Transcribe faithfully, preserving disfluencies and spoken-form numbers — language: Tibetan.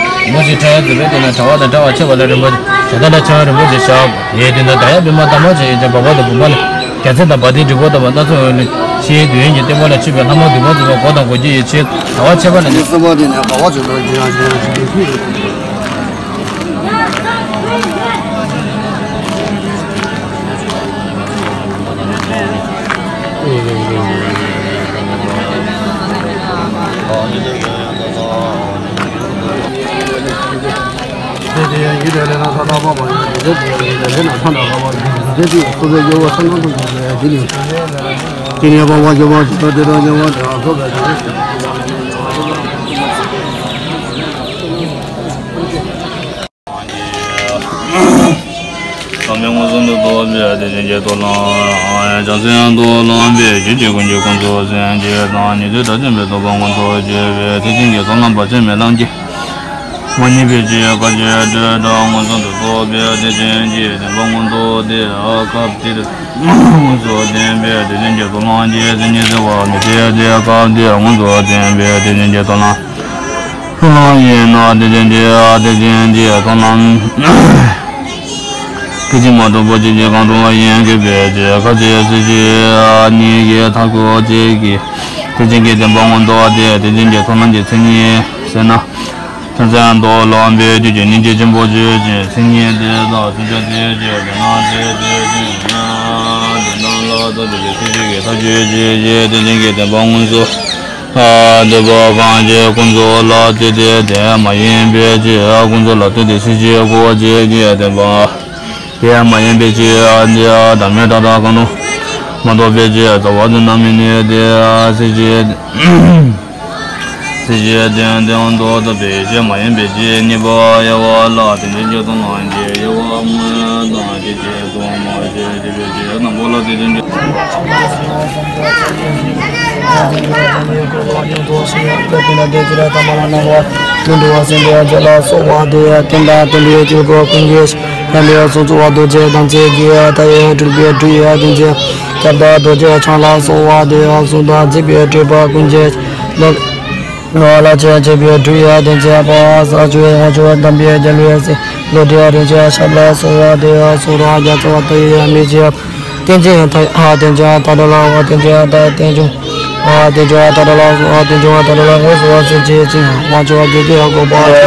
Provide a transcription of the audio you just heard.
ལམ་མུ་ཟི་ཁྲ་ཡ་ཛི་བེ་དེ་ན་གྲྭ་པ་དང་གྲྭ་པ་ཆེ་བ་ལ་རིན་པོ་ཆེ་ཞེ་ད་ལ་ཆ་རིན་པོ་ཆེ་ཞབས་ཡེ་དེ་ན་ད་ཡ་བི་མ་ད་མ་ཆེ་ཡེ་ཅ་བ་བ་དང་བུ་མ་ལ་རྒྱ་ཚེ་དང་བ་དེ་འབྲི་བོ་དང་བ་ན་ཚོ་ཡོད་ལུ་ཤེས་དུས་ཡིན་གྱི་ལྟེ་བ་ལ་ཆུད་པའི་ལྷ་མོ་འདུས་པ་ཚོ་ལ་གོ་དང་གོ་རྒྱུ་ཡི་ཆེད་གྲྭ་པ་ཆེ་བ་ལ་ནི་སོ་པ་དེ་ན་བ་བ་ཆེ་དང་ཇི་ཡང་ཇི་ཡང་ཇི་ཡང་ཇི་ཡང་། བསམ་ཡས་མངོན་སུམ་དུ་རྟོགས་པའི་དེ་བཞིན་གྱི་ཐོབ་ལམ། བྱང་སེམས་ཡང་དུ་བླངས་པའི་རྒྱུད་ཀྱི་ཀུན་གྱི་ཀུན་རྫོབ་སེམས་བསྐྱེད་དང་། ཉན་ཐོས་སྒྲ་གཅན་པའི་ཐོབ་པ་མངོན་དུ་གྱུར་པའི་ཐེག་ཆེན་གྱི་ཐོབ་ལམ་བར་ཆད་མེད་ལམ་གྱི་མ་ཉེས་པའི་ཕྱིར་དཀའ་སྤྱད་སྤྲོས་བྲལ་མངོན་སུམ་དུ་རྟོགས་པའི་ཐེག་ཆེན་གྱི་བདེན་པ་མངོན་དུ་གྱུར་ཏེ། སྐབས་དེར་མངོན་སུམ་དུ་བསྟན་པའི་དེ་བཞིན་གྱི་ཐོབ་ལམ་གྱི་མཚན་ཉིད་གསལ་བར་མི་འཐད་དེ། སྐབས་དེར་མངོན་སུམ་དུ་བསྟན་པའི་དེ་བཞིན་གྱི་ཐོབ་ལམ། ལྷུར་ལེན་ཡིན་ན་དེ་བཞིན་གྱི་ཐེག་ཆེན་གྱི་ཐོབ་ལམ། སྐད་ཅིག་མ་གཏོགས་པ་ཅི་ཞིག་གང་རུང་བ་ཡིན་དགོས་པའི་ཕྱིར། སྐབས་དེར་སེམས་བསྐྱེད་གཉིས་ཀྱི་མཐར་གྱུར་ཅིག་གིས་ཐེག་ཆེན་གྱི་བདེན་པ་མངོན་དུ་གྱུར་ཏེ། ཐེག་ཆེན་གྱི་ཐོབ་ལམ་གྱི་མཚན་ཉིད་ཟེར་ན། བྱང་སེམས་ཡང་དུ་བླངས་པའི་རྒྱུད་ཀྱི་སྙིང་རྗེ་ཆེན་པོ་ཆོས་ཅན། མཚན་ཉིད་དེ་དག་མཚོན་བྱ་དེ་ཆོས་ཅན། ནང་དེ་ཆོས་ཅན། དོན་དམ་ལ་ལྟོས་པའི་ཐེག་ཆེན་གྱི་ཐབས་ཆོས་ཅན། ཞེས་ཐེག་ཆེན་གྱི་བདེན་པ་མངོན་སུམ་དུ་བསྟན་པ་གང་ཞིག་ཀུན་རྫོབ་ལ་ལྟོས་ཏེ་དེ་མ་ཡིན་པའི་ཕྱིར། ཀུན་རྫོབ་ལ་ལྟོས་ཏེ་སེམས་བསྐྱེད་ཀྱི་བདེན་པ་དེ་མ་ཡིན་པའི་ཕྱིར། དེ་ཡང་བདག་མེད་བྲལ་དང་གང་རུང་མ་གཏོགས་པའི་ཕྱིར། རྩ་བ་དེ་རྣམ་སྨིན་ནི་དེ་སེམས་བསྐྱེད། སེམས་བསྐྱེད་དོན་དམ་དུ་ལྟོས་པའི་ཕྱིར་མ་ཡིན་པའི་ཕྱིར། གཉིས་པ་དབྱེ་བ་ལ་དེ་བཞིན་གྱི་ཐོབ་ལམ་གྱི་དབྱེ་བ་དངོས་དང་བཅས་ཏེ་གསུངས་མ་ཞེས་བྱ་བའི་ཕྱིར། དང་པོ་ལ་དེ་བཞིན་གྱི་ལ་ལ་ཆ་བྱེད་པའི་སྒྲུབ་པའི་སྡེ་ཚན། ཁྱབ་བདག་རྡོ་རྗེ་འཆང་ལ་སོགས་པ་དེ་ཡང་གསུང་དང་མཛད་པའི་སྤྲོས་པ་ཀུན་བྱེད། ལ་ལ་ཆ་བྱེད་པའི་སྒྲུབ་པའི་སྡེ་ཚན། པ་ས་བཅུ་དབང་ཕྱུག་དམ་པའི་རྒྱལ་བའི་སྲས། བློ་གྲོས་རིན་ཆེན་ཞབས་ལ་སོགས་པ་དེ་ཡང་གསུང་དང་རྒྱ་ཚོགས་དེ་ཡང་མི་བྱེད། རྟེན་ཅན་མཐའ་ཡས་རྟེན་ཅན་མཐའ་བྲལ་བ། རྟེན་ཅན་མཐའ་རྟེན་འབྱུང་བ། རྟེན་ཅན་མཐའ་བྲལ་བ། རྟེན་ཅན་མཐའ་བྲལ་བ་དངོས་སུ་བ་སེམས་ཅན་ཅིང་། དབང་ཕྱུག་དགེ་དེ་ཡང་བཀོད་པ།